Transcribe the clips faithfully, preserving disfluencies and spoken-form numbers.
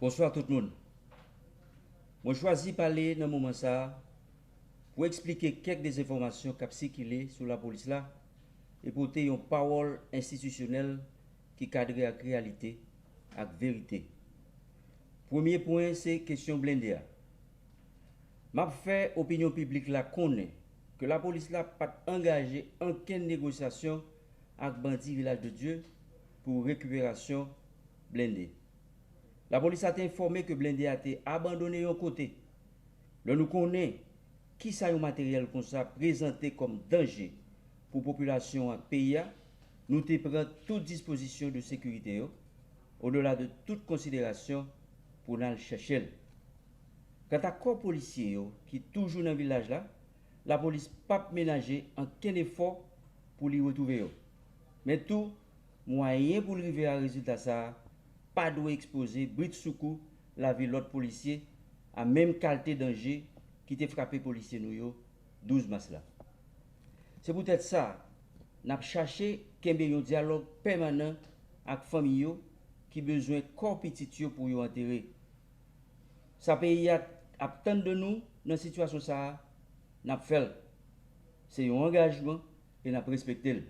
Bonswa tout moun. Mwen chwazi pale nan moman sa a pou eksplike kèk dezenfòmasyon k ap sikile sou lapolis la e pote yon pawòl enstitisyonèl ki kadre ak reyalite ak verite. Premye pwen se kesyon blende a. M ap fè opinyon piblik la konnen ke lapolis la pa t angaje ankenn negosyasyon ak bandi Vilaj de Dye pou rekiperasyon blende. Lapolis la te enfòme ke blende a te abandone yon kote. Lè nou konnen kisa yon materyèl konsa prezante kòm danje pou popilasyon ak peyi a, nou te pran tout dispozisyon de sekirite yo, odela de tout konsiderasyon, pou n al chèche l. Kanta kò polisye yo ki toujou nan vilaj la, lapolis p ap menaje ankenn efò pou li retwouve yo. Men tou, mwayen pou l rive a rezilta sa a pa dwe ekspoze britsoukou lavi lòt polisye a menm kalte danje ki te frape polisye nou yo douz mas la. Se poutèt sa, n ap chache kenbe yon dyalòg pèmanan ak fanmi yo ki bezwen kò pitit yo pou yo antere. Sa peyi a ap tann de nou nan sitiyasyon sa a, n ap fè l. Se yon angajman e n ap respekte l.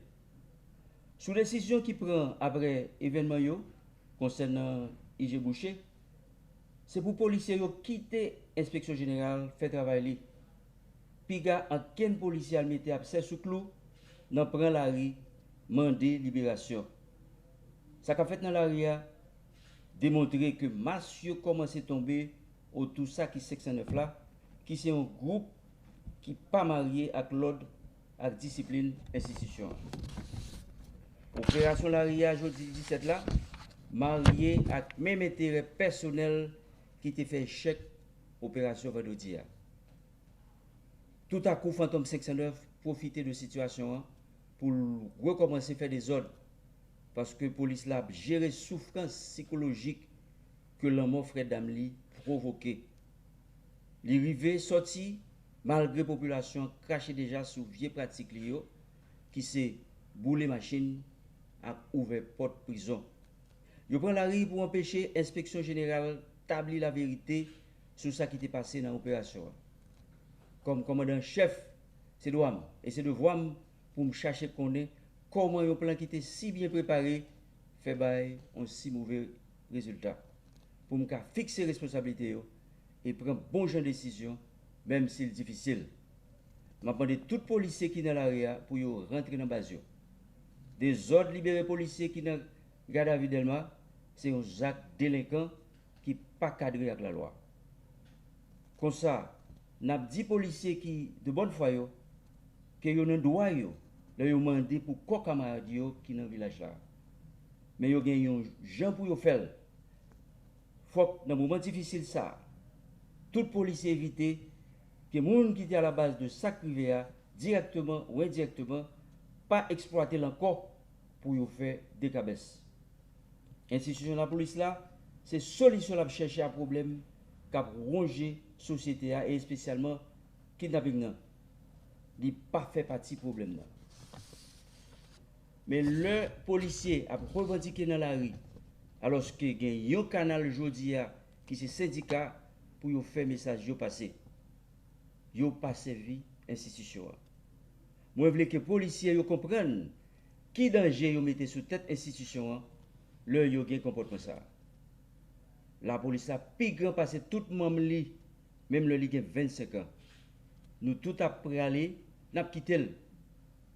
Sou desizyon ki pran apre evènman yo konsènan I G Boucher, se pou polisye yo kite Enspeksyon Jeneral fè travay li. Piga ankenn polisye al mete absè sou klou nan pran lari mande liberasyon. Sa k ap fèt nan lari a demontre ke mas yo kòmanse tonbe otou sa ki senk san nèf la, ki se yon gwoup ki pa marye ak lòd ak disiplin enstitisyon an. Operasyon lari a jodi disèt la marye ak menm enterè pèsonèl ki te fè echèk operasyon vandredi a. Toutakou, Fantom senk san nèf pwofite de sitiyasyon an pou l rekòmanse fè dezòd, paske polis la ap jere soufrans sikolojik ke lanmò frè dam li pwovoke. Li rive sòti malgre popilasyon an krache deja sou vye pratik li yo, ki se boule machin ak ouvè pòt prizon. Yo pran lari pou anpeche Enspeksyon Jeneral tabli laverite sou sa ki te pase nan operasyon an. Kòm kòmandan an chèf, se dwa m e se devwa m pou m chache konnen kòman yon plan ki te si byen prepare fè bay yon si move rezilta, pou m ka fikse responsablite yo e pran bon jan desizyon, menm si l difisil. M ap mande tout polisye ki nan lari a pou yo rantre nan baz yo. Dezòd libere polisye ki nan gadavi Dèlma se yon zak delenkan ki pa kadre ak lalwa. Konsa, n ap di polisye ki de bòn fwa yo ke yo nan dwa yo lè yo mande pou kò kamarad yo ki nan vilaj la. Men yo gen yon jan pou yo fè l. Fòk nan moman difisil sa a, tout polisye evite ke moun ki te alabaz de sa k rive a, dirèkteman ou endirèkteman, pa eksplwate l ankò pou yo fè dekabès. Enstitisyon lapolis la, se solisyon l ap chèche a pwoblèm k ap wonje sosyete a e espesyalman kidnaping nan. Li pa fè pati pwoblèm nan. Men lè polisye ap revandike nan lari, alòske gen yon kanal jodi a ki se sendika pou yo fè mesaj yo pase, yo pa sèvi enstitisyon an. Mwen vle ke polisye yo konprann ki danje yo mete sou tèt enstitisyon an lè yo gen konpòtman sa a. Lapolis la pi gran pase tout manm li, menm lè li gen vennsenk an. Nou tout ap prale, n ap kite l.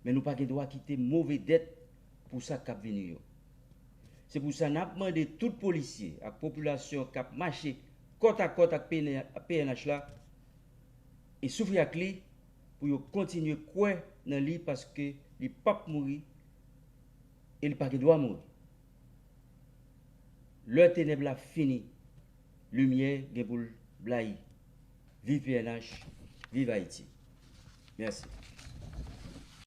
Men nou pa gen dwa kite move dèt pou sa k ap vini yo. Se pou sa n ap mande tout polisye ak popilasyon k ap mache kòtakòt ak P N H la e soufri ak li pou yo kontinye kwè nan li, paske li p ap mouri e li pa gen dwa mouri. Lè tenèb la fini, limyè gen pou l blayi. Viv P N H, viv Ayiti. Mèsi.